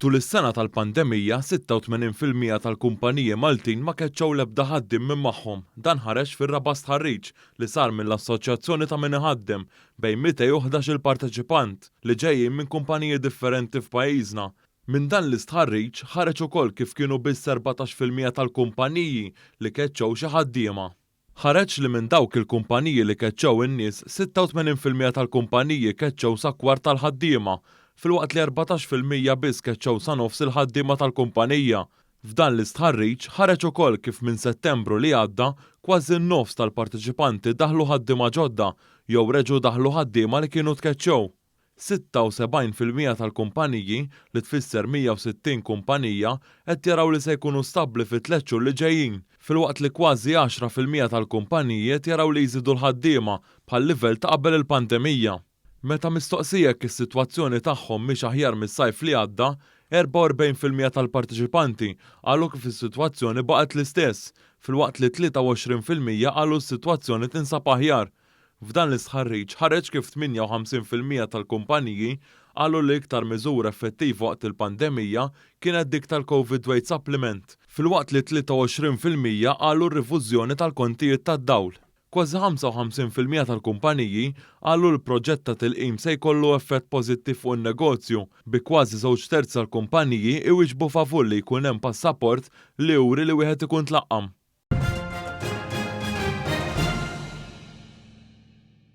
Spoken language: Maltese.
Tul is-sena tal-pandemija, 86% tal-kumpaniji Maltin ma keċċew l-ebda ħaddiem minn magħhom. Dan ħareġ fir-raba' stħarriġ li sar mill-Assoċjazzjoni ta' Min Iħaddem bejn 211-il parteċipant li ġejjin minn kumpaniji differenti f'pajjiżna. Minn dan l-istħarriġ ħareġ ukoll kif kienu biss 14% tal-kumpaniji li keċċew xi ħaddiema. Ħareġ li minn dawk il-kumpaniji li keċċew in-nies, 86% tal-kumpaniji keċċew sa kwart tal-ħaddiema, filwaqt li 14% biss keċċew sa nofs il-ħaddiema tal-kumpanija. F'dan l-istħarriġ ħareġ ukoll kif minn Settembru li għadda, kważi n-nofs tal-parteċipanti daħlu ħaddiema ġodda jew reġgħu daħlu ħaddiema li kienu tkeċċew. 76% tal-kumpaniji, li tfisser 160 kumpanija, qed jaraw li se jkunu stabbli fit-tliet xhur li ġejjin, filwaqt li kważi 10% tal-kumpaniji qed jaraw li jżidu l-ħaddiema bħal-livell ta' qabel il-pandemija. Meta mistoqsija jekk is-sitwazzjoni tagħhom mhix aħjar mis-sajf li għadda, 44% tal-parteċipanti qalu kif is-sitwazzjoni baqgħet l-istess, filwaqt li 23% qalu s-sitwazzjoni tinsab aħjar. F'dan l-istħarriġ ħareġ kif 58% tal-kumpaniji qalu li l-iktar miżura effettiva waqt il-pandemija kienet dik tal-Covid Wage Supplement, filwaqt li 23% qalu r-rifużjoni tal-kontijiet tad-dawl. Kważi 55% tal-kumpaniji qalu li l-proġett ta' tilqim se jkollu effett pożittiv fuq in-negozju, bi kważi żewġ terzi tal-kumpaniji iwieġbu favur li jkun hemm passaport li juri li wieħed ikun tlaqqam.